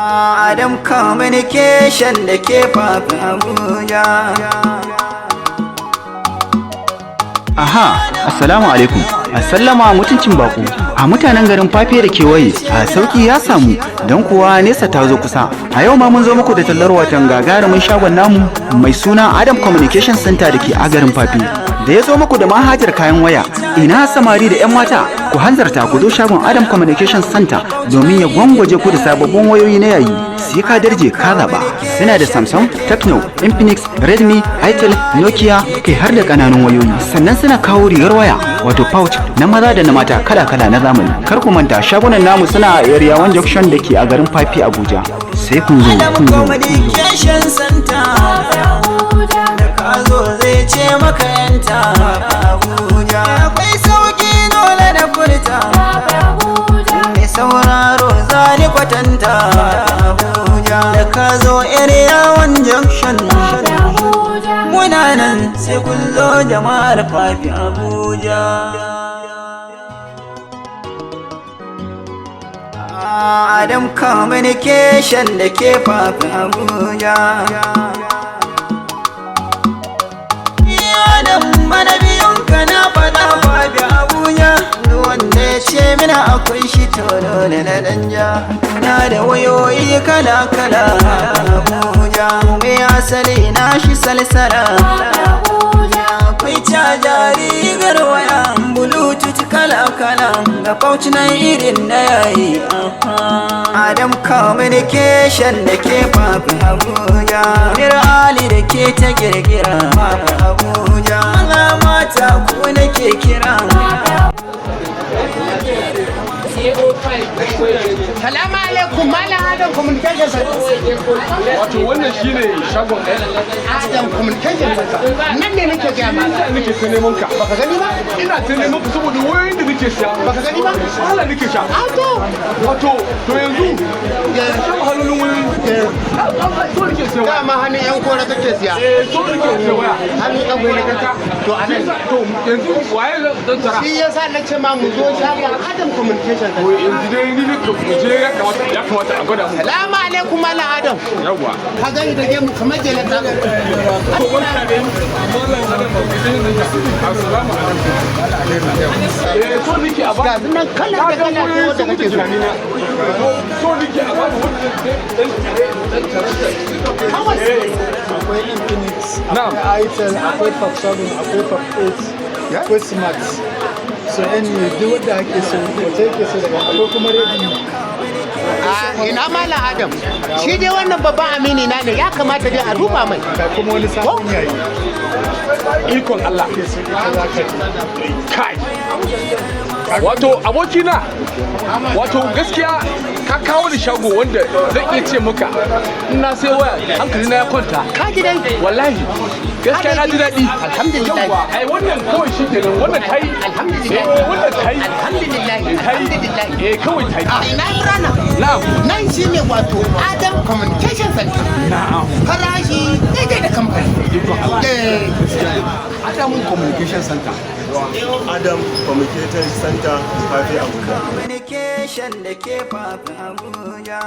Adam Communication da ke Fafe Abuja. Aha, assalamu alaikum. A sallama mutuncin bako. A mutanen garin Fafe da kewaye, a sauki ya samu, don kuwa nesa ta zo kusa. A yau ma mun zo muku da tallar watan gagarumin shagon namu mai suna Adam Communication Center da ke a garin Fafe. Da ya zo muku da manhajar kayan waya, ina samari da 'yan mata, ku hanzarta ku zo shagon Adam Communication Center domin ya gwangwaje ku da sababbin wayoyi na yayi. Sai ka darje ka zaba. Suna da Samsung, Tecno, Infinix, Redmi, Itel, Nokia, kai har da ƙananun wayoyi. Sannan suna kawo rigar waya, wato pouch na maza da na mata kala-kala na zamani. Kar ku manta, shagunan namu suna a Area 1 Junction da ke a garin Fafi, Abuja. Sai kun zo, Adam kun zo. Communication Center. Da ka zo zai ce maka yanta Abuja. Akwai sauki, dole da furta. Mai sauraro, zani kwatanta Abuja. Da ka zo Area 1 Junction. Muna nan, sai kun zo, jama'ar Fafi Abuja. Adam Communication da ke Fafi Abuja. Adam mana biyun ka na faɗa Fafi Abuja. Duk wanda ya ce mina akwai shi, to dole na danja. Na da wayoyi kala kala Abuja. Mai asali na shi salsala. Akwai caja, rigar waya, Bluetooth kala kala, ga pouch na irin na yayi. Adam Communication da ke Fafi Abuja. Mir Ali da ke ta girgira Fafi Abuja. Maza, mata, ku nake kira. Salamu alaikum, Malam Adam Communication Center. Wato wannan shine shagon Adam Communication Center. Nan ne nake gaya ma. Ina nake ta neman ka. Baka gani ba? Ina ta neman ka saboda wayoyin da nake siya. Baka gani ba? Wahala nake sha. A to. Wato to yanzu shan wahalolin wayoyi. So nake siya waya. Dama hannun yan kora kake siya. Eh, so nake siya waya. Hannun yan kora kake. To a nan. To yanzu waye zan tara? Shi yasa na ce ma mu zo shagon Adam Communication To Center. yanzu dai ni ne ka je, ya kamata a gwada mu. Salamu alaikum, Malam Adam. Yawwa. Ka gani da gemu kamar jelar ta. To barka ne. Mallam Adam Communication Center. Assalamu alaikum. Eh, so nake a ba. Ga su nan kala da kala sai wanda kake so. So nake a bani wanda dan dan tare. Akwai Infinix, Na'am. akwai Itel, akwai Pop 7, akwai Pop 8, akwai Smart. So anyway, duk wanda ake so, wace yake so daga akwai kuma Redmi. A ina Malam Adam. Shi dai wannan babban amini na ne, ya kamata dai a duba mai. Ga kuma wani sabon yayi. Ikon Allah. Ke so ita za ka yi. Kai. Wato abokina, wato gaskiya ka kawo ni shago wanda zan iya ce maka in na sai waya hankali na ya kwanta. Ka ji dai. Wallahi gaskiya na ji daɗi. Alhamdulillah. Yawwa, ai wannan kawai shi kenan, wannan tayi. Alhamdulillah. Eh, wannan tayi. Alhamdulillah. Tayi. Alhamdulillah. Eh, kawai tayi. A ina Imrana? Na'am. Nan shi ne wato Adam Communication Center. Na'am. Farashi daidai da kamfani. Eh. Adam Communication Center. Adam Communication Center, Fafi, Abuja. Communication da ke Fafi Abuja.